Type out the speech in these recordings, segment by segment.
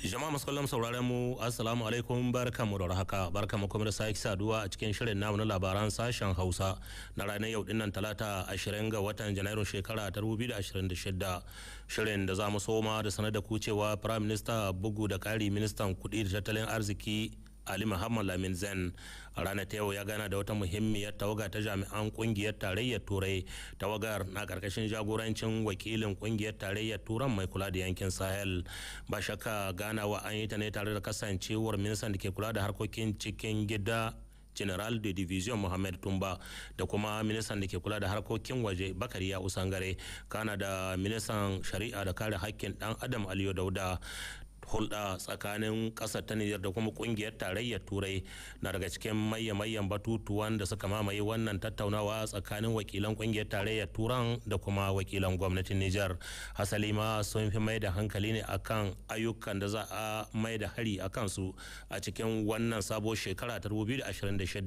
Jama'a masu kallon sauraron mu, assalamu alaikum, barkamu da haka, barkamu kuma da sake saduwa a cikin shirin namu na labaran sashen Hausa na ranar yau dinnan Talata, 20 ga watan Janairun shekara ta 2026. Shirin da za mu soma da sanar da ku cewa Prime Minister, bugu da kari ministan kudi da tattalin arziki, Ali Muhammad Lamin Zen, a ranar ta yau ya gana da wata muhimmiyar tawaga ta jami'an Kungiyar Tarayyar Turai. Tawagar na karkashin jagorancin wakilin Kungiyar Tarayyar Turan mai kula da yankin Sahel. Ba shakka ganawa an yi ta ne tare da kasancewar ministan da ke kula da harkokin cikin gida, General de Division Mohammed Tumba, da kuma ministan da ke kula da harkokin waje, Bakari Ya'u Sangare, kana da ministan shari'a da kare hakkin dan adam, Aliyu Dauda. Hulɗa tsakanin ƙasar ta Nijar da kuma Ƙungiyar Tarayyar Turai na daga cikin maye-mayen batutuwan da suka mamaye wannan tattaunawa tsakanin wakilan Ƙungiyar Tarayyar Turan da kuma wakilan gwamnatin Nijar. Hasali ma sun fi mai da hankali ne akan ayyukan da za a mai da hari a kansu a cikin wannan sabuwar shekara ta 2026.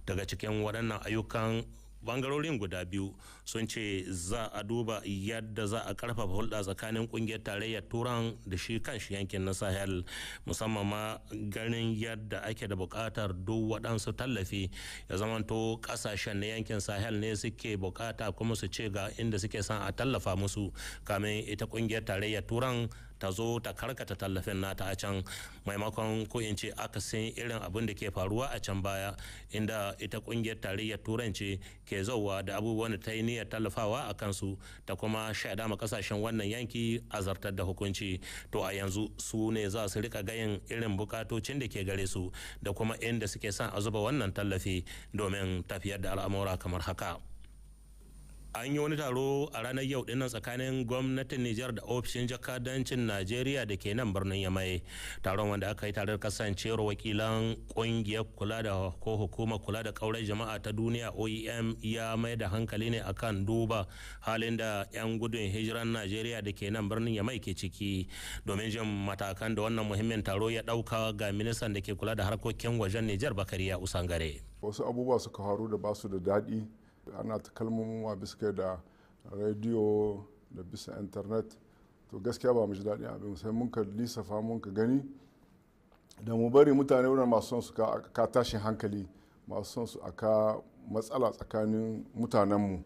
Daga cikin waɗannan ayyukan, bangarorin guda biyu sun ce za a duba yadda za a karfafa hulɗa tsakanin Kungiyar Tarayyar Turan da shi kan shi yankin na Sahel, musamman ma ganin yadda ake da buƙatar duk waɗansu tallafi ya zamanto ƙasashen na yankin Sahel ne suke buƙata, kuma su ce ga inda suke son a tallafa musu, kamin ita Kungiyar Tarayyar Turan ta zo ta karkata tallafin nata a can, maimakon, ko in ce akasin irin abin da ke faruwa a can baya, inda ita Kungiyar Tarayyar Turanci ke zauwa da abubuwan da ta yi niyyar tallafawa a kansu, ta kuma shaida ma kasashen wannan yanki a zartar da hukunci. To a yanzu su ne za su rika gayin irin bukatocin da ke gare su da kuma inda suke son a zuba wannan tallafi domin tafiyar da al'amura kamar haka. An yi wani taro a ranar yau dinnan tsakanin gwamnatin Nijar da ofishin jakadancin Najeriya da ke nan birnin Yamai. Taron, wanda aka yi tare da kasancewar wakilan kungiyar kula da ko hukumar kula da kaurar jama'a ta duniya, OIM, ya mai da hankali ne akan duba halin da 'yan gudun hijiran Najeriya da ke nan birnin Yamai ke ciki. Domin jin matakan da wannan muhimmin taro ya dauka, ga ministan da ke kula da harkokin wajen Nijar, Bakari Ya'u Sangare. Wasu abubuwa suka faru da basu da daɗi, ana ta kalmomin wa bisa da rediyo da bisa internet. To gaskiya ba mu ji daɗin abin, sai mun ka lissafa, mun ka gani da mu bari mutane wurin masu son su ka tashin hankali, masu son su aka matsala tsakanin mutanenmu,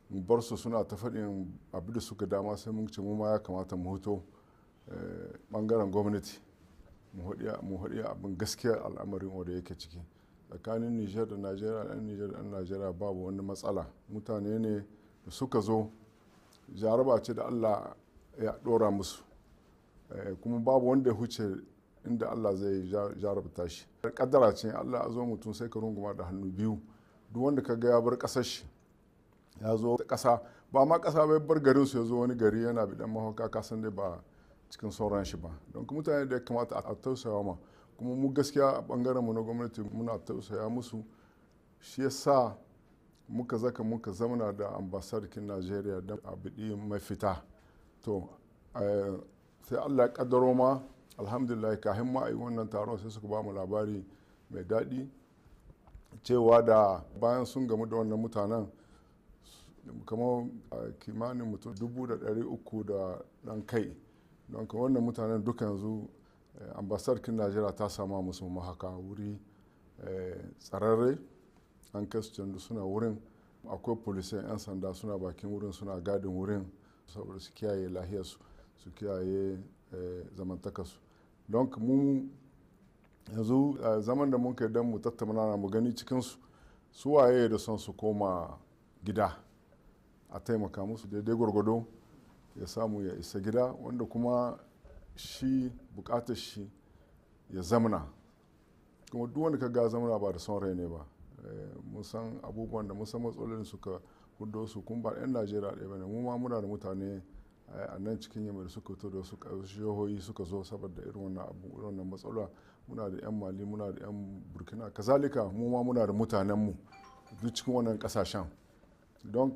mu bar su suna ta faɗin abu da suka dama. Sai mun ce mu ma ya kamata mu hoto ɓangaren gwamnati mu haɗi abin gaskiya al'amarin wanda yake ciki tsakanin Nijar da Najeriya. Ɗan Nijar da ɗan Najeriya babu wani matsala. Mutane ne da suka zo, jaraba ce da Allah ya ɗora musu, kuma babu wanda ya huce inda Allah zai jarabta shi. Kaddara ce Allah ya zo mutum, sai ka runguma da hannu biyu. Duk wanda ka ga ya bar ƙasar shi ya zo ƙasa, ba ma ƙasa bai bar garin su ya zo wani gari yana bidan mahauka, kasan dai ba cikin sauran shi ba. Don mutane da ya kamata a tausaya ma, kuma mu gaskiya a bangaren mu na gwamnati muna tausaya musu. Shi yasa muka zaka muka zamana da ambasadakin Najeriya don a biɗi mafita. To sai Allah ya kaddaro ma, alhamdulillah, kafin ma a yi wannan taron sai suka ba mu labari mai daɗi cewa da bayan sun gamu da wannan mutanen, kamar kimanin mutum 300,000 da ɗan kai. Don wannan mutanen duka yanzu ambasadakin Najeriya ta sama musu mahaka, wuri tsararre. An kai su can, suna wurin. Akwai polisai, 'yan sanda suna bakin wurin, suna gadin wurin saboda su kiyaye lahiyarsu, su kiyaye zamantakarsu. Don mu yanzu zaman da mun kai don mu tattauna, mu gani cikinsu su waye da son su koma gida, a taimaka musu daidai gwargwado ya samu ya isa gida, wanda kuma shi bukatar shi ya zamana. Kuma duk wanda ka ga zamana ba da son rai ne ba. Mun san abubuwan da mun san matsalolin suka hudo su, kuma ba 'yan Najeriya ɗaya bane. Mu ma muna da mutane a nan cikin Yamma da suka fito da wasu jihohi suka zo saboda irin wannan abu, irin wannan matsala. Muna da 'yan Mali, muna da 'yan Burkina, kazalika mu ma muna da mutanenmu duk cikin wannan kasashen. Don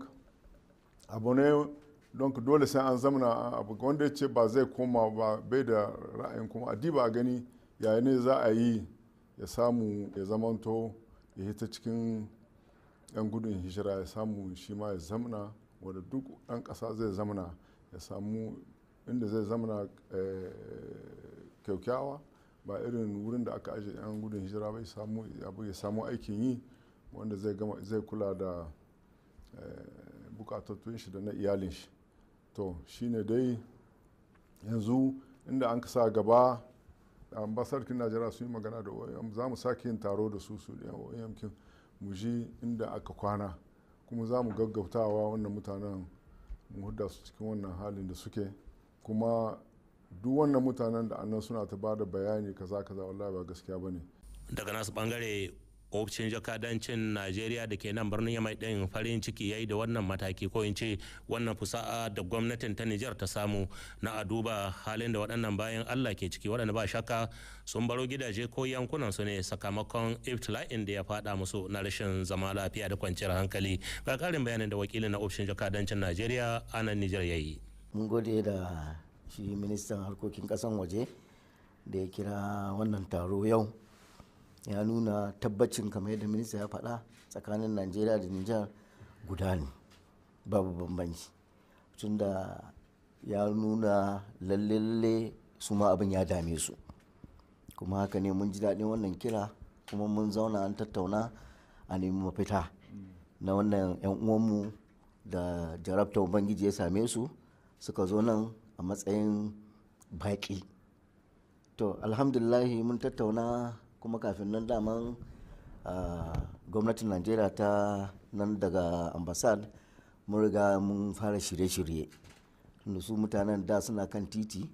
abu ne, don dole sai an zamana. Abu wanda ya ce ba zai koma ba, bai da ra'ayin kuma a diba a gani yaya ne za a yi ya samu ya zamanto ya hita cikin 'yan gudun hijira, ya samu shi ma ya zamana wanda duk ɗan ƙasa zai zamana, ya samu inda zai zamana. kyaukyawa, ba irin wurin da aka aje 'yan gudun hijira ba, ya samu aikin yi wanda zai kula da bukatottun shi da na iyalin shi. To shine dai yanzu inda an sa gaba. Ambassador Najeriya sun yi magana da OIM, za mu sake yin taro da su OIM kin mu ji inda aka kwana, kuma za mu gaggautawa wannan mutanen mu hudda su cikin wannan halin da suke. Kuma duk wannan mutanen da annan suna ta bada bayani kaza kaza, wallahi ba gaskiya bane. Daga nasu bangare, ofishin jakadancin Najeriya da ke nan birnin Yamai din farin ciki yayi da wannan mataki, ko in ce wannan fusa'a da gwamnatin ta Nijar ta samu na a duba halin da waɗannan bayan Allah ke ciki, waɗanda ba shakka sun baro gidaje ko yankunan su ne sakamakon iftila'in da ya faɗa musu na rashin zama lafiya da kwanciyar hankali. Ga ƙarin bayanin da wakilin na ofishin jakadancin Najeriya a nan Nijar yayi. Mun gode da shi ministan harkokin ƙasan waje da ya kira wannan taro yau. Ya nuna tabbacin, kamar yadda minista ya faɗa, tsakanin Najeriya da Nijar guda ne, babu bambanci, tunda ya nuna lalle su ma abin ya dame su. Kuma haka ne, mun ji daɗin wannan kira, kuma mun zauna an tattauna a nemi mafita na wannan 'yan uwanmu da jarabta Ubangiji ya same su, suka zo nan a matsayin baƙi. To alhamdulillahi, mun tattauna. Kuma kafin nan daman gwamnatin Najeriya ta nan daga ambassad mun riga mun fara shirye-shirye, tunda su mutanen da suna kan titi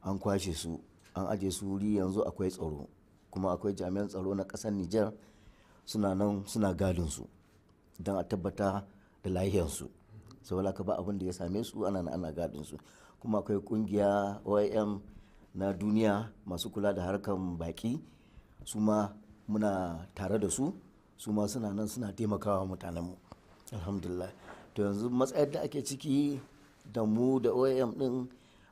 an kwashe su an aje su wuri, yanzu akwai tsaro, kuma akwai jami'an tsaro na ƙasar Nijar suna nan suna gadin su don a tabbata da lahiyarsu, saboda ka ba abin da ya same su, ana gadin su. Kuma akwai kungiya OIM na duniya masu kula da harkan baki, su ma muna tare da su, su ma suna nan suna taimakawa mutanenmu, alhamdulillah. To yanzu matsayar da ake ciki da mu da OIM din,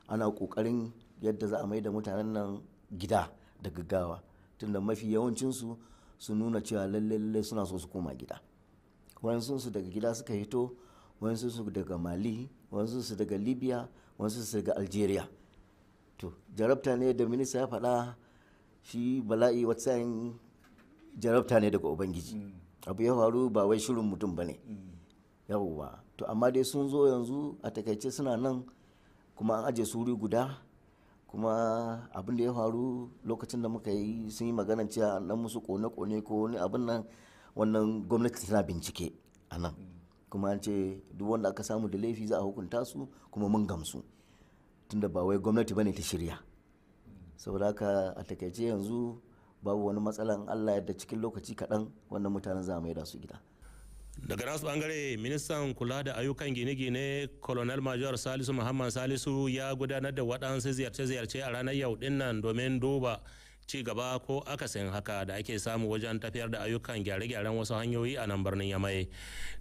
ana kokarin yadda za a mai da mutanen nan gida da gaggawa, tunda mafi yawancinsu su nuna cewa lalle lalle suna so su koma gida. Wayansu su daga gida suka hito, wayansu su daga Mali, wayansu su daga Libya, wayansu su daga Algeria. To jarabta ne da minista ya faɗa, shi bala'i wata jarabta ne daga Ubangiji, abu ya faru ba wai shirin mutum ba ne. Yawwa, to amma dai sun zo yanzu, a takaice suna nan kuma an aje su wuri guda. Kuma abin da ya faru lokacin da muka yi, sun yi maganan cewa an dan musu kone-kone ko wani abin nan, wannan gwamnati tana bincike a nan, kuma an ce duk wanda aka samu da laifi za a hukunta su. Kuma mun gamsu, tunda ba wai gwamnati bane ta shirya. Saboda haka a takaice yanzu babu wani matsalan, Allah yadda cikin lokaci kaɗan wannan mutanen za a maida su gida. Daga nasu bangare, ministan kula da ayyukan gine-gine, Colonel Major Salisu Muhammad Salisu, ya gudanar da waɗansu ziyarce-ziyarce a ranar yau dinnan domin duba ci gaba ko akasin haka da ake samu wajen tafiyar da ayyukan gyare-gyaren wasu hanyoyi a nan birnin Yamai.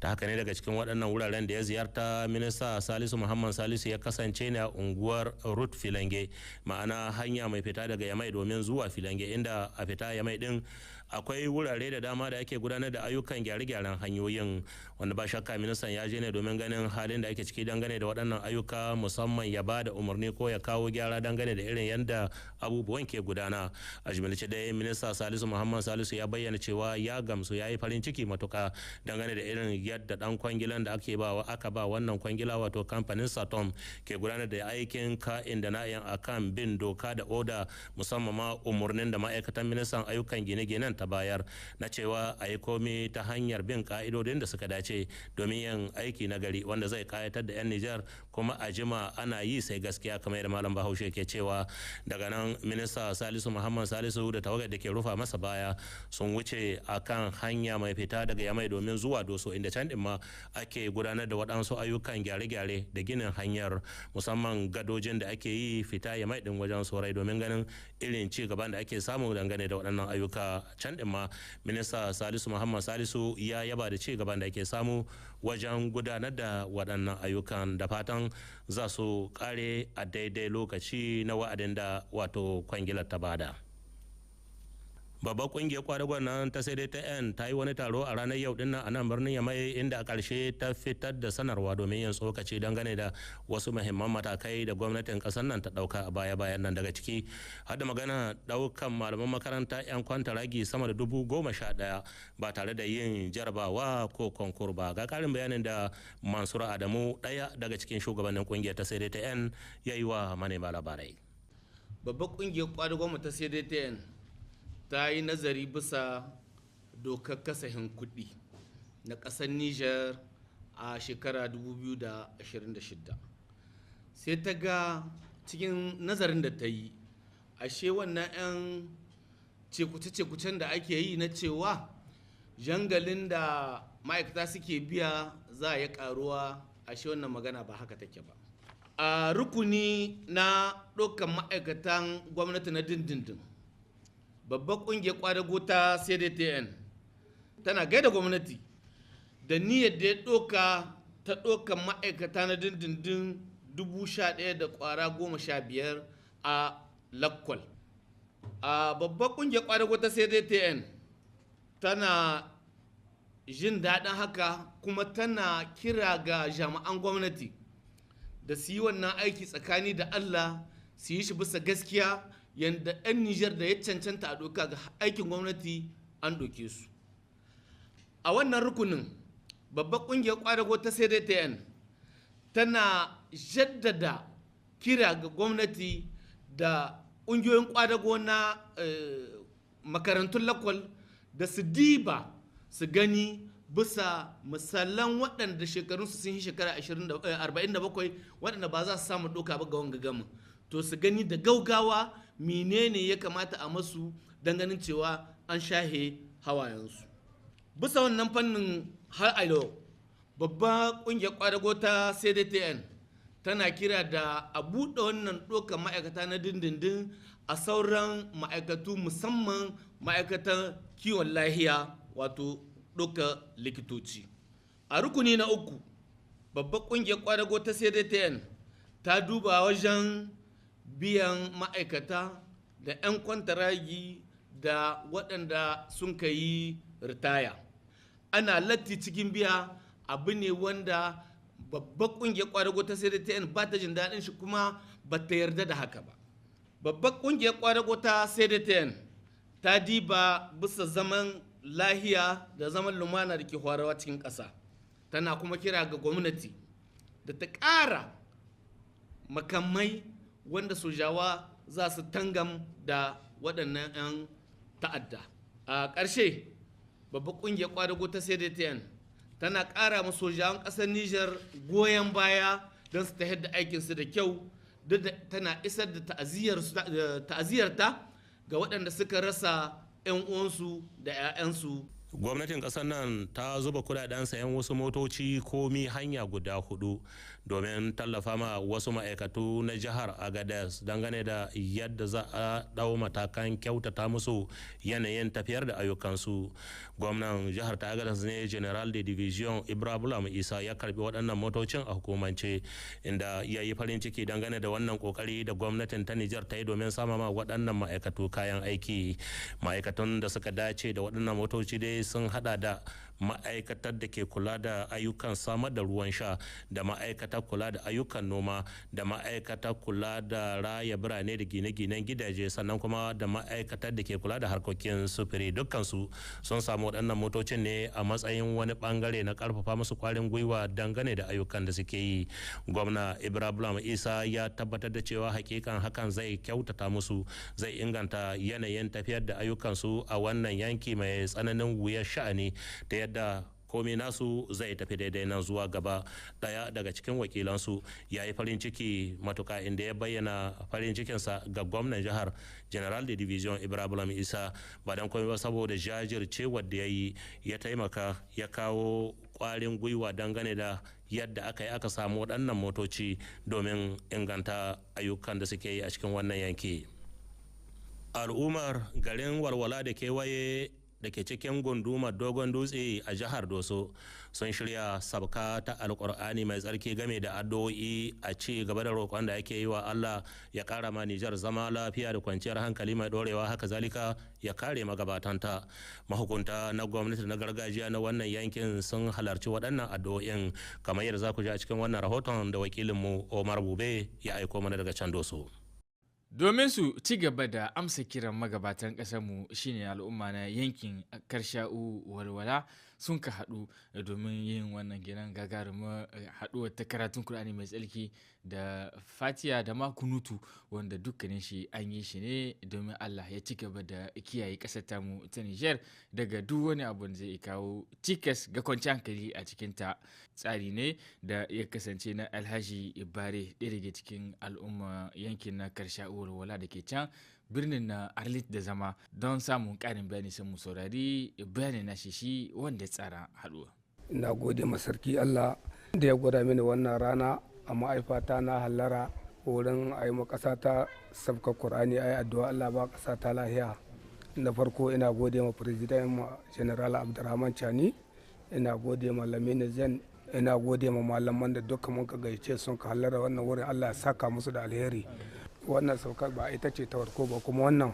Ta haka ne, daga cikin waɗannan wuraren da ya ziyarta, minista Salisu Muhammad Salisu ya kasance ne a unguwar Route Filange, ma'ana hanya mai fita daga Yamai domin zuwa Filange, inda a fita Yamai din akwai wurare da dama da ake gudanar da ayyukan gyare-gyaren hanyoyin, wanda ba shakka ministan ya je ne domin ganin halin da ake ciki dangane da waɗannan ayyuka, musamman ya ba da umarni ko ya kawo gyara dangane da irin yadda abubuwan ke gudana. A jimilce dai, minista Salisu Muhammad Salisu ya bayyana cewa ya gamsu, ya yi farin ciki matuka dangane da irin yadda dan kwangilan da ake ba aka ba wannan kwangila, wato kamfanin Satom, ke gudanar da aikin ka'in da na'in akan bin doka da oda, musamman ma umarnin da ma'aikatan ministan ayyukan gine-ginen ta bayar na cewa a yi komi ta hanyar bin ka'idodin da suka dace domin yin aiki na gari wanda zai kayatar da 'yan Nijar, kuma a jima ana yi sai gaskiya, kamar yadda malam Bahaushe ke cewa. Daga nan minista Salisu Muhammad Salisu da tawagar da ke rufa masa baya sun wuce akan hanya mai fita daga Yamai domin zuwa Doso, inda can din ma ake gudanar da waɗansu ayyukan gyare-gyare da ginin hanyar, musamman gadojin da ake yi fita Yamai din wajen Sorai, domin ganin irin ci gaban da ake samu dangane da waɗannan ayyuka. Can din ma minista Salisu Muhammad Salisu ya yaba da ci gaban da ake samu wajen gudanar da waɗannan ayyukan, da fatan za su kare a daidai lokaci na wa'adin da wato kwangilar ta bada. Babbar kungiyar kwadagon nan ta sai ta n ta yi wani taro a ranar yau dinnan a nan birnin Yamai, inda a karshe ta fitar da sanarwa domin yin tsokaci dangane da wasu muhimman matakai da gwamnatin kasar nan ta dauka a baya bayan nan, daga ciki har da magana daukan malaman makaranta yan kwantaragi sama da 11,000 ba tare da yin jarabawa ko konkur ba. Ga karin bayanin da Mansur Adamu, daya daga cikin shugabannin kungiyar ta sai ta n, ya yi wa manema labarai. Babbar kungiyar kwadagon ta CDTN ta yi nazari bisa dokar kasahin kuɗi na ƙasar Niger a shekara 2026. Sai ta ga cikin nazarin da ta yi, ashe wannan 'yan cekuce-cekucen da ake yi na cewa jangalin da ma'aikata suke biya za a yi karuwa, ashe wannan magana ba haka take ba. A rukuni na ɗaukan ma'aikatan gwamnati na dindindin, babbar ƙungiyar kwadago ta CDTN tana gaida gwamnati da niyyar da ya ɗauka ta ɗaukan ma'aikata na dindindin 11,015 a lakwal. A babbar ƙungiyar kwadago ta CDTN tana jin daɗin haka, kuma tana kira ga jami'an gwamnati da su yi wannan aiki tsakani da Allah, su yi shi bisa gaskiya, yadda 'yan Nijar da ya cancanta a doka ga aikin gwamnati an doke su. A wannan rukunin, babbar ƙungiyar kwadago ta CDTN tana jaddada kira ga gwamnati da ƙungiyoyin kwadago na makarantun lakwal da su diba su gani bisa misalan waɗanda shekarunsu sun yi shekara 47, waɗanda ba za su samu ɗauka ba ga wanga gama, to su gani da gaugawa menene ya kamata a masu don ganin cewa an shahe hawayensu. Bisa wannan fannin har a yau, babban ƙungiyar ƙwadago ta CDTN tana kira da a buɗe wannan ɗaukar ma'aikata na dindindin a sauran ma'aikatu, musamman ma'aikatan kiwon lahiya, wato ɗaukar likitoci. A rukuni na uku, babbar ƙungiyar ƙwadago ta CDTN ta duba wajen biyan ma'aikata da 'yan kwantaragi da waɗanda sun ka yi ritaya. Ana latti cikin biya, abu ne wanda babbar ƙungiyar ƙwadago ta CDTN ba ta jin daɗin shi kuma ba ta yarda da haka ba. Babbar ƙungiyar ƙwadago ta CDTN ta diba bisa zaman lahiya da zaman lumana da ke hwarawa cikin ƙasa, tana kuma kira ga gwamnati da ta ƙara makamai wanda sojawa za su tangam da waɗannan 'yan ta'adda. A ƙarshe, babbar ƙungiyar ƙwadago ta CDTN tana ƙara ma sojawan ƙasar Nijar goyon baya don su tafiyar da aikinsu da kyau, duk da tana isar da ta'aziyarta ga waɗanda suka rasa 'yan uwansu da 'ya'yansu. Gwamnatin kasar nan ta zuba kudaden sayan wasu motoci komi hanya guda hudu domin tallafa ma wasu ma'aikatu na jihar Agadez dangane da yadda za a dau matakan kyautata musu yanayin tafiyar da ayyukansu. Gwamnan jihar ta Agadez ne, General de Division Ibrahim Isa, ya karbi waɗannan motocin a hukumance, inda ya yi farin ciki dangane da wannan kokari da gwamnatin ta Nijar ta yi domin sama ma waɗannan ma'aikatu kayan aiki. Ma'aikatun da suka dace da waɗannan motoci dai sun hada da ma'aikatar da ke kula da ayyukan samar da ruwan sha, da ma'aikatar kula da ayyukan noma, da ma'aikatar kula da raya birane da gine-ginen gidaje, sannan kuma da ma'aikatar da ke kula da harkokin sufuri. Dukkansu sun samu waɗannan motocin ne a matsayin wani bangare na karfafa musu kwarin gwiwa dangane da ayyukan da suke yi. Gwamna Ibrahim Isa ya tabbatar da cewa hakikan hakan zai kyautata musu, zai inganta yanayin tafiyar da ayyukansu a wannan yanki mai tsananin wuyar sha'ani, ta yadda komai nasu zai tafi daidai nan zuwa gaba. Daya daga cikin wakilansu ya yi farin ciki matuka, inda ya bayyana farin cikinsa ga gwamnan jihar, General de Division Ibrahim Isa, ba don komai ba saboda jajircewar da ya yi, ya taimaka ya kawo kwarin gwiwa dangane da yadda aka yi aka samu waɗannan motoci domin inganta ayyukan da suke yi a cikin wannan yanki. Al'ummar garin Walwala da kewaye da ke cikin gundumar Dogon Dutse a jihar Doso sun shirya sabka ta Alkur'ani mai tsarki game da addu'o'i a ci gaba da roƙon da ake yi wa Allah ya ƙara ma Nijar zama lafiya da kwanciyar hankali mai ɗorewa, haka zalika ya kare magabatanta. Mahukunta na gwamnati na gargajiya na wannan yankin sun halarci waɗannan addu'o'in, kamar yadda za ku ji a cikin wannan rahoton da wakilinmu Omar Bube ya aiko mana daga can Doso. Domin su ci gaba da amsa kiran magabatan ƙasarmu shine al'umma na yankin Karsha'u Walwala sun ka haɗu domin yin wannan gidan gagarumar haɗuwar ta karatun Kur'ani mai tsarki da fatiya da ma kunutu, wanda dukkanin shi an yi shi ne domin Allah ya ci gaba da kiyaye ƙasar tamu ta Nijar daga duk wani abu da zai kawo cikas ga kwanciyar hankali a cikinta. Tsari ne da ya kasance na Alhaji Bare, ɗaya daga cikin al'umma yankin na Karsha'u Walwala da ke can birnin na Arlit da zama. Don samun ƙarin bayani, sai mu saurari bayanin na shi wanda ya tsara haɗuwa. Ina gode ma sarki Allah da ya gwada mini wannan rana a ma'aifata na hallara wurin a yi ƙasa ta sabka Kur'ani, a yi addu'a Allah ba ƙasa ta lahiya. Na farko ina gode ma President ma General Abdurrahman Chani, ina gode ma Lamini Zen, ina gode ma malaman da dukkan mun ka gayyace sun ka hallara wannan wurin, Allah ya saka musu da alheri. Wannan saukar ba ita ce ta farko ba, kuma wannan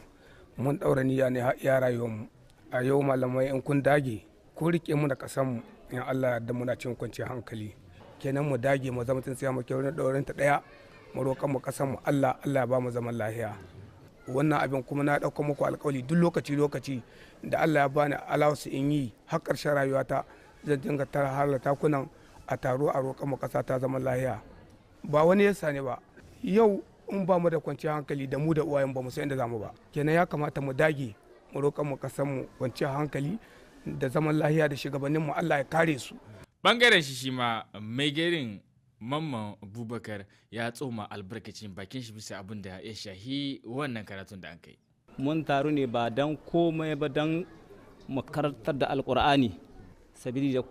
mun ɗaura niyya ne har iya rayuwarmu. A yau malamai, in kun dage ko rike mu da ƙasarmu, in Allah yarda muna cin kwanciyar hankali. Kenan mu dage mu zama tsintsiya mu kyau ɗaurin ta ɗaya, mu roƙan mu ƙasar mu Allah, Allah ya ba mu zaman lahiya. Wannan abin kuma na ɗauka muku alƙawari, duk lokaci lokaci da Allah ya bani alawsu in yi, har ƙarshen rayuwata zan dinga halarta kunan a taro a roƙan mu ƙasa ta zaman lahiya. Ba wani ya sani ba, yau in ba mu da kwanciyar hankali, da mu da uwayen ba mu san inda za mu ba. Kenan ya kamata mu dage mu roƙan mu ƙasar mu kwanciyar hankali da zaman lahiya, da shugabannin mu Allah ya kare su. Bangaren shi shi ma mai garin Mamman Bubakar ya tsoma albarkacin bakin shi bisa abin da ya shahi wannan karatun da an kai. Mun taru ne ba don komai ba, don mu karantar da Alkur'ani sabili da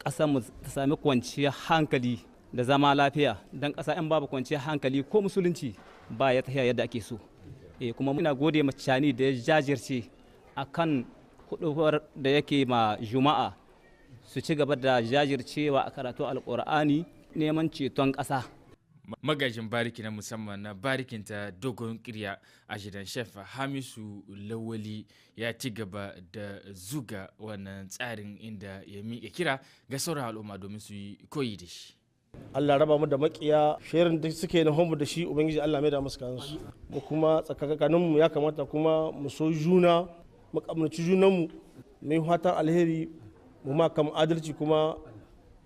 ƙasar mu ta sami kwanciyar hankali da zama lafiya, don ƙasa in babu kwanciyar hankali, ko musulunci ba ya tafiya yadda ake so. Kuma muna gode ma Cani da ya jajirce akan hudubar da yake ma juma'a su ci gaba da jajircewa a karatu Alkur'ani, neman ceton ƙasa. Magajin bariki na musamman na barikin ta Dogon Kirya, a gidan Chef Hamisu Lawali, ya ci gaba da zuga wannan tsarin, inda ya miƙa kira ga sauran al'umma domin su yi koyi da shi. Allah raba mu da makiya, shirin da suke na mu da shi, Ubangiji Allah mai da musu kansu. Mu kuma tsakakanin mu ya kamata kuma mu so juna, mu kamnaci junan mu, mu yi fatan alheri, mu ma kam adalci. Kuma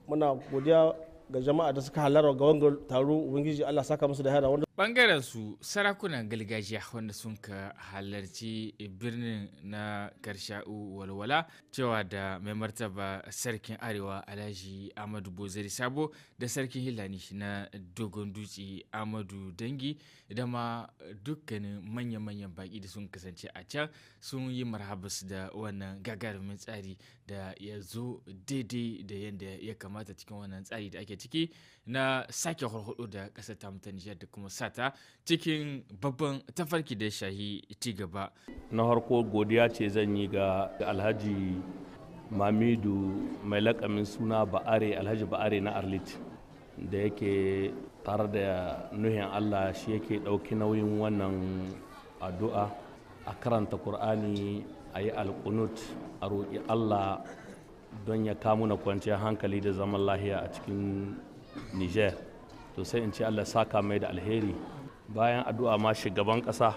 muna godiya ga jama'a da suka halara ga wanga taro, Ubangiji Allah saka musu da hera wanda Bangaren su, sarakunan gargajiya wanda sun ka halarci birnin na Karsha'u Walwala, cewa da mai martaba Sarkin Arewa Alhaji Amadu Bozari Sabo da Sarkin Hillani na Dogon Dutse Amadu Dangi, da ma dukkanin manya-manyan baki da sun kasance a can, sun yi marhabas da wannan gagarumin tsari da ya zo daidai da yadda ya kamata cikin wannan tsari da ake ciki na sake harhaɗo da ƙasar ta ta Nijar da kuma sata cikin babban tafarki da ya shahi ci gaba. Na harko godiya ce zan yi ga Alhaji Mamidu mai lakamin suna Ba'are, Alhaji Ba'are na Arlit, da yake tare da nuhin Allah shi yake ɗauki nauyin wannan addu'a, a karanta Kur'ani, a yi alkunut, a roƙi Allah don ya kamuna kwanciyar hankali da zaman lahiya a cikin Niger. To sai in ce Allah saka mai da alheri. Bayan addu'a ma, shugaban ƙasa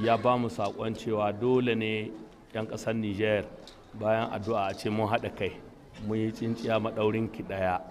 ya ba mu saƙon cewa dole ne 'yan ƙasar Niger, bayan addu'a, a ce mun haɗa kai, mun yi tsinciya maɗaurin ki ɗaya.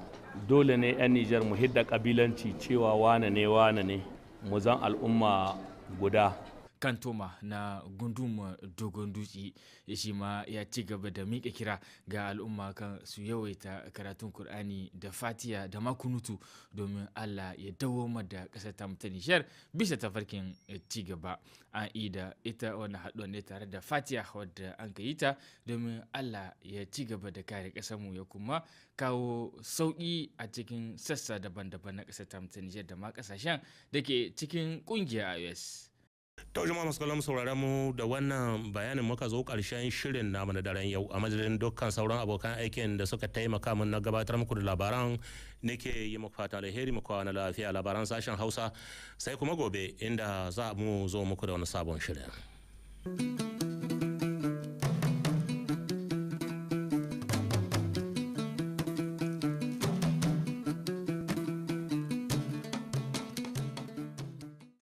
Dole ne 'yan Niger mu hidda ƙabilanci, cewa wane ne wane ne, mu zan al'umma guda. Kantoma na gunduma Dogon Dutse shi ma ya ci gaba da miƙa kira ga al'umma kan su yawaita karatun Kur'ani da fatiya da makunutu domin Allah ya dawoma da ƙasar ta ta Nijar bisa tafarkin ci gaba. An ida ita wannan haɗuwar ne tare da fatiya wadda an ka yi ta domin Allah ya ci gaba da kare ƙasarmu, ya kuma kawo sauƙi a cikin sassa daban-daban na ƙasar ta ta Nijar da ma ƙasashen da ke cikin ƙungiyar IOS. To jama'a masu kallon sauraron mu, da wannan bayanin muka zo karshen shirin namu na daren yau. A madadin dukkan sauran abokan aikin da suka taimaka min na gabatar muku da labaran, nake yi muku fata alheri, muku na lafiya. Labaran sashen Hausa sai kuma gobe, inda za mu zo muku da wani sabon shirin.